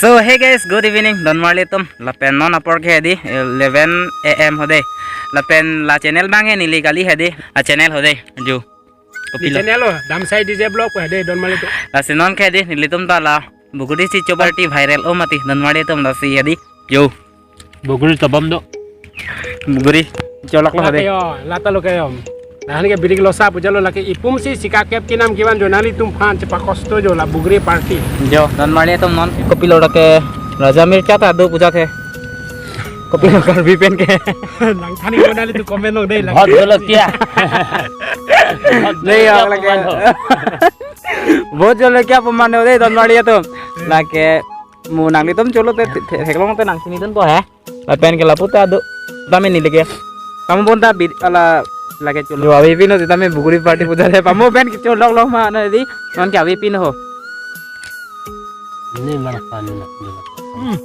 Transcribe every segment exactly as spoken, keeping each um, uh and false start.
So hey guys, good evening. Donmarli atum, lapen non apor ke hedi eleven A M hode. Lapen la channel abang ke neli kali hedi. A channel hode. Jo. Kopilo. Channel lo, Damsai D J Vlog ko hedi, donmarli atum. Lasi non ke hedi, nelitum ta la buguri si choba party viral o mati, donmarli atum, lasi hedi. Jo. Buguri tobom do. Buguri cholok lo hedi. Lake yo, lata lo ke yo. Lahan ke birik losa puja lo, lake ipum si sikakep kinam kivan jo, nanglitum aphan chepakosto jo la buguri party. Jo, donmarli atum, non kopilo lake Raja Mircha ta do puja the. Kopilo Karbi pen ke. Nang thani ko nanglitum comment long dei lake. Bahut jolokia. Bahut jolokia lake. Bahut jolokia pemano dei, donmarli atum. Lake mo nanglitum cholo te, te, theklong te nang chinidunpo he. Lapen ke lapu ta do. Tame neli ke. Tamo bonta bid ala lake cholo. Jo, ave pino tame buguri party puja le. Pamo pen ke cholok lo ma na di. Non ke ave pino ho. Ini mana pan na. Hmm.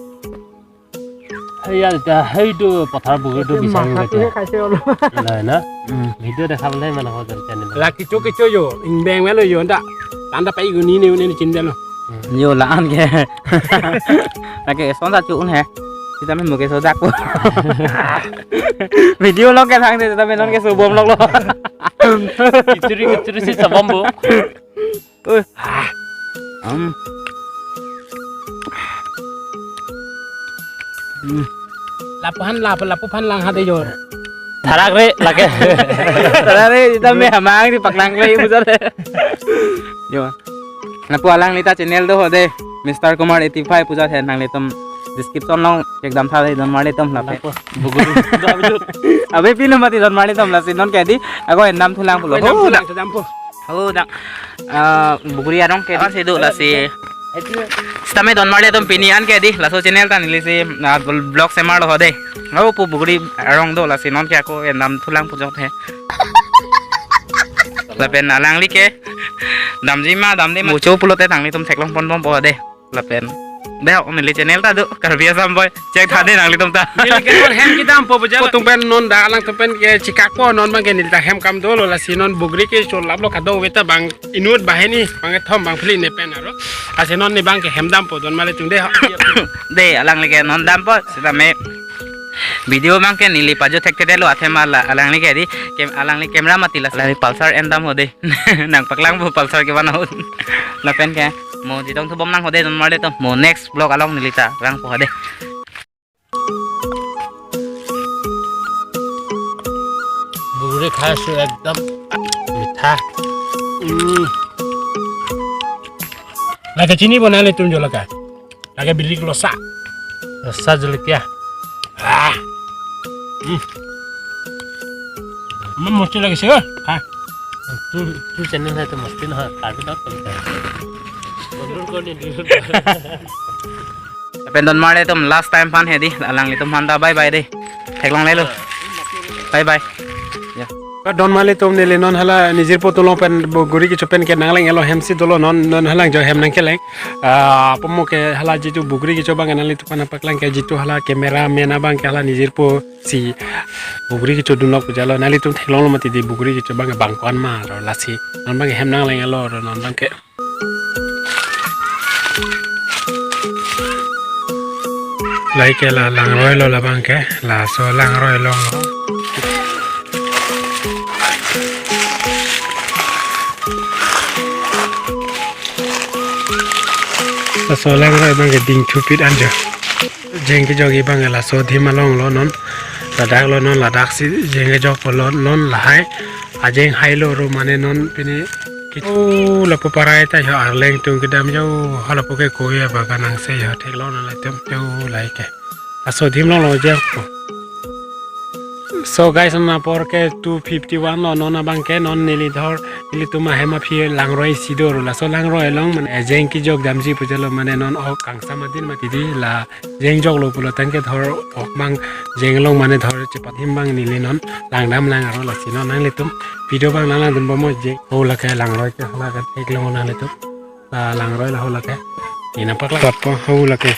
Hai ya, ta hai do pathar buguri do bisa. Masa tu hai kaise olo. Lah na. Hmm. Video dekha bole mana ho dari channel. Lake cho ke cho jo. Ingbeng melo jo nda. Tanda pai guni ne ne chin belo. Jo la-an ke. Lake son sa chu un he. Sitame mo ke so dak ko. Video long ke thang de, sitame non ke so bom lok lo. Kichuri kichuri si sabom bo. Oi. Um. Hmm. Lapu han, lapu, lapu aphan lang hade jo. Tharak re lake. Tharak re, sitame hamang di paklang le puja le. Jo. Lapu alangli ta channel do hode, Mister Kumar eighty five puja the, nanglitum description long check dam tha dei, donmarli atum lapu. Lapu. Buguri. Ave pino mati, donmarli atum, lasi non ke hedi. Ako endam thulang pulo. Ako endam thulang, dampo. Ho dang. Ah, buguri arong ke hedi si do lasi. Sitame donmarli atum, pini an ke hedi laso channel ta neli si, ah, vlog semar lo hode. Ho pu buguri arong do, lasi non ke ako endam thulang puja the. Lapen alangli ke damji ma damde ma, mo cho pulote nanglitum theklong ponbompo hode. Lapen de ho neli channel ta do, Karbi Assam Boy. Check tha dei nanglitum ta. Neli ke non hem kedampo puja. Tung pen non dak alangtum pen ke chikakpo, non abang ke neli ta hem kam dolo, lasi non buguri ke cholap lo, kadokave ta bang inut banghini, bangkethom bangphli ne pen aro. Lasi non ne abang ke hem dampo, donmarli atum dei ho. Dei, alangli ke non dampo, sitame video abang ke neli pajut thekthedetlo, athema la alangli ke hedi, kem-, alangli camera mati, lasi alangli Pulsar en dam hode. Nang paklang bo Pulsar ke van ahut. Lapen ke mo chetong thubom nang hode, donmarli atum. Mo next vlog along neli ta rangpo hode. Buguri khai su ekdom mitha. Hmm. Lake chinipo nanglitum jo lake. Lake birik losa. Losa jolokia. Ah. Hmm. Amat mosti lagi sih, ha? Tu, tu channel hai tu mosti na, tapi tak tahu. Mundur ko ni di. Lapen donmarli atum, last time aphan hedi, alanglitum aphan ta bye bye dei. Theklong lelo. Bye bye. Ya. Donmarli atum, neli non hala nijirpo tulong pen buguri kecho pen ke nangleng-etlo, hem si dolo, non, non halang jo hem nangkeleng. Ah, pamo ke hala jitu buguri kecho abang nanglitum aphan paklang ke, jitu hala camera man abang ke hala nijirpo si buguri kecho dunlok puja lo, nanglitum theklonglo mati dei, buguri kecho abang bang ko-an ma ro, lasi non abang hem nangleng-etlo ro, non abang ke. Lahai ke la langroi lo, labang ke laso langroi lo. Laso langroi abang ke dingthupit anjo. Jeng kejok abang ke laso adim along lo non. Ladak lo non, ladak si jeng kejokpo lo non lahai. Ajeng hai lo ro mane non pini ke-, oh, lapu parai ta jo, arleng tung kedam jo, ha lapu ke koi abagan angse jo, theklong nanglitum jo, lahai ke. Laso adim along lo jeng ko. So guys, non apor ke two fifty-one lo, non abang ke non neli dhor, nelitum ahem aphi langroi si do ro, laso langroi along mane jeng kejok damji puja lo, mane non ok kangsam adin mati dei, la jeng joklo pulo tangte dhor ok abang jeng along mane dhor chepathim abang neli non langdam lang aro, lasi non nanglitum video abang nanglangdun bomnon je. Ho lake langroi ke lake theklong nanglitum. La langroi la ho lake. Ina paklang. Patpo ho lake.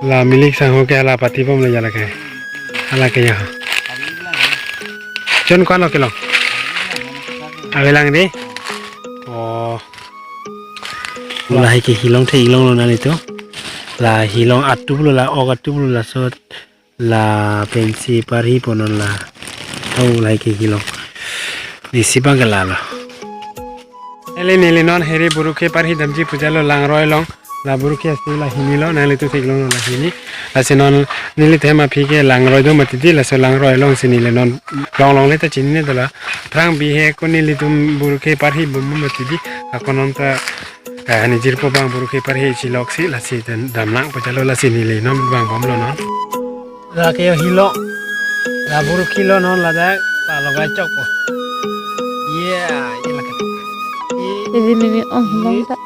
La milik sang ho ke la pati bom le ja lake. Hala ke ya. Chon ko-an lo kelong. Avelang dei. Oh. Lahai ke hilong the, hilong lo nanglitum. La hilong atup lo, la ok atup lo, laso lapensi parhipo non la. Hau lahai ke hilong. Nisi abang ke lalo. Neli neli non heri burukhe parhi damji pu jalo langroi along. La burukhe asi la hini lo, nanglitum theklong lo la hini. Lasi non neli hem aphi ke langroi do mati di, laso langroi alongsi neli non longlongle ta chinine dola. Aphrang bihe ko nelitum burukhe parhi bom mati di. Ako non ta, eh, nijirpo abang burukhe parhi chilok si, lasi dan damlang pu jalo, lasi neli non vang bomlo non. Lake hilo. La burukhe lo non ladak, la logai chokpo. Yeah, ye lake. Ini, ini, oh, bang tak.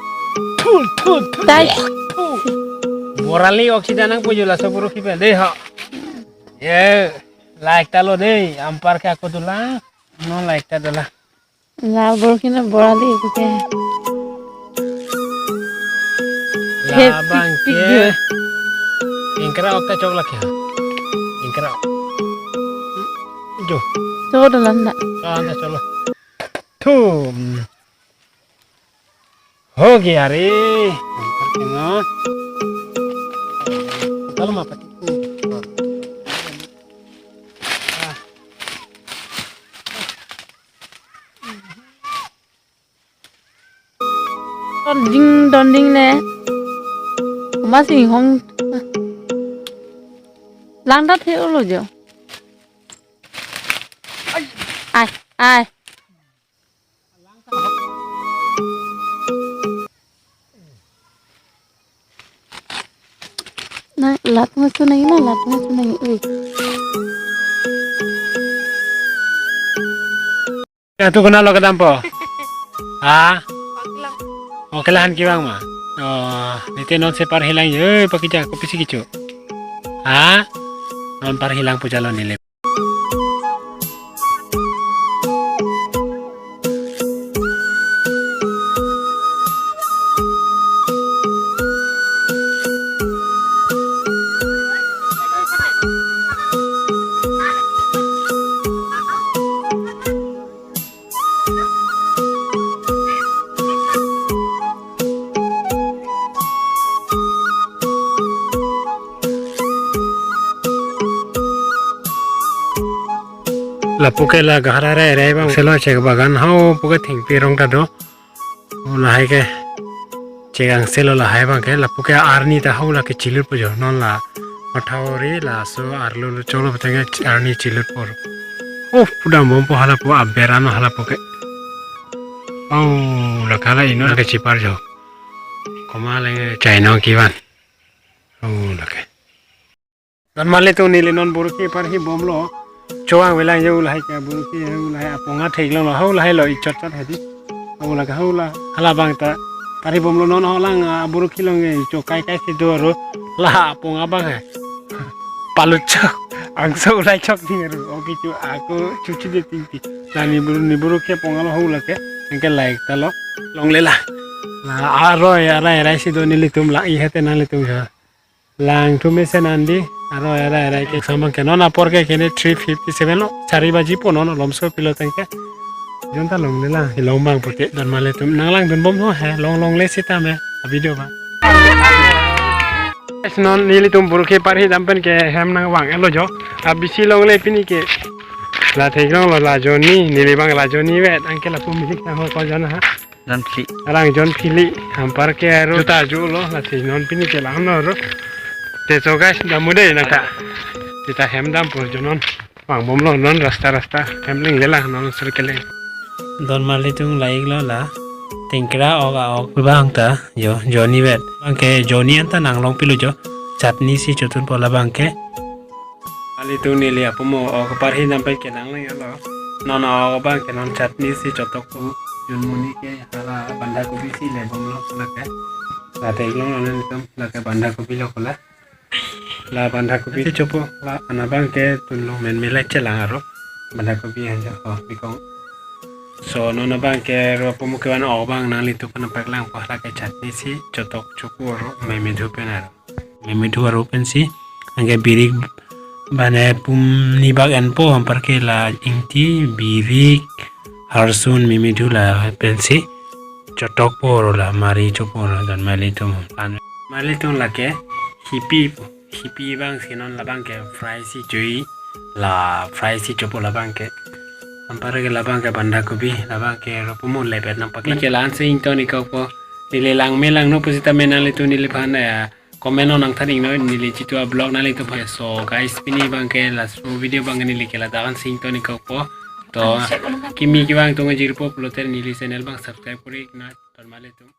Thu, thu, thu, Tai. Thu. Borali oksigen nangpo jo laso burukhe pen. Dei ho. Ye, la ekta lo dei, anparke ako dolang. Non la ekta dolang. La burukhe na borali puke. La He, abang pik, pik ke. Jo. Ingkra ok ta chok lake. Ingkra ok. Jo. Chok dolang na. Ah, na cholo. Thum. Ho gaya re. Anparke na. Kalau mapati. Ah. Don ding, don ding ne. Masing hong. Lang ta the ulo jo. Ai, ai. Na, lat mo sunai na, lat mo sunai. Ui. Ya, tu kena lo kedampo? Ha? Oke lah, han kevang ma. Oh, nite non se parhi lang, eh, pakija, kopisi kecho. Ha? Non parhi lang pu jalo neli. Lapu ke la gahar arai arai abang selo, chek bagan hau pu ke thengpi arong ta do. O lahai ke chek angselo lahai abang ke, lapu ke arni ta hau lake chilut po jo, non la mathau ri laso arlo lo cholo pu tangte arni chilut po. Oh, pudam bompo halapu, aber ano halapu ke. Oh, lake hala inut lake chipar jo. Komat le chai nong kevan. Oh, lake. Don marlitum, neli non burukhe parhi bomlo. Chowang velang jo, lahai ke burukhe, lahai aponga theklong lo, hau lahai lo ichot chot hedi. Hau la, hau la, hala abang ta parhi bomlo non, hau lang, ah, burukhe along ke chokai kai si do ro, la aponga abang he. Palut chok, angso ulai chok ding ro, oke chu, ako chuchi de tingpi. La ni buru, ni burukhe aponga lo hau lake, anke lahai ta lo, longle la. La aroi arai arai si do nelitum la, ihe te nanglitum ha. Langthu mesen andi, aroi arai arai ke samang ke non apor ke kene three fifty seven lo, chari baji po non, lomso pilo tangte. Jon ta longle la, ilong abang pute, don marlitum nang langdun bom ho he, long longle sitame, a video ba. Guys, non nelitum burukhe parhi dam pen ke hem nangvang-et lo jo, a bisi longle pini ke. La theklong lo la jonni, neli abang la jonni vet, anke lapu milik nang ho ko jon ha. Jon phli. Alang jon phli, anparke aro juta ju lo, lasi non pini ke lang no ro. Te so guys, damu de nang ta. Sita hem dampo jo non. Vang bomlo non rasta rasta. Hem leng le lang non sur keleng. Don marlitum la-ik lo la. Tingkra ok a-ok abang ta jo, jonni vet. Abang ke jonni anta nang long pilo jo. Chutney si chotunpo la abang ke. Alitum neli apumo ok parhi dam pen ke nang lang lo. Non ok abang ke non chutney si chotokpo. Junmuni ke hala bandha kopi si le bomlo lake. La theklong lo nelitum lake bandha kopi lo kola. La bandha kopi si chopo la, ana abang ke tunlo men melai chelang aro. Bandha kopi anja ho bikong. So non abang ke ro apumo kevan ok abang nanglitum aphan paklangpo, lake chutney si chotok chopo aro, meme dhu pen aro. Meme dhu aro pensi, anke birik bane pum ni bak enpo, anparke la ingti, birik, harsun, meme dhu la pensi chotokpo aro la mari chopo aro don marlitum. An marlitum lake hipi, hipi abang si non labang ke fry si cho-i, la fry si chopo labang ke. Anparke labang ke bandha kobi, labang ke ropo mo lepet nangpaklang. Neli ke la-an si ington-ik kokpo, neli langme langno pusitame nanglitum neliphan, eh, comment along nangthan-iknon, neli jitu a-vlog nanglitum aphan. So guys, pini abang ke laso video abang ke neli ke ladak-an si ington-ik kokpo. To kimi kevang tong jirpo pulote neli channel abang subscribe kori-iknon, ton malitum.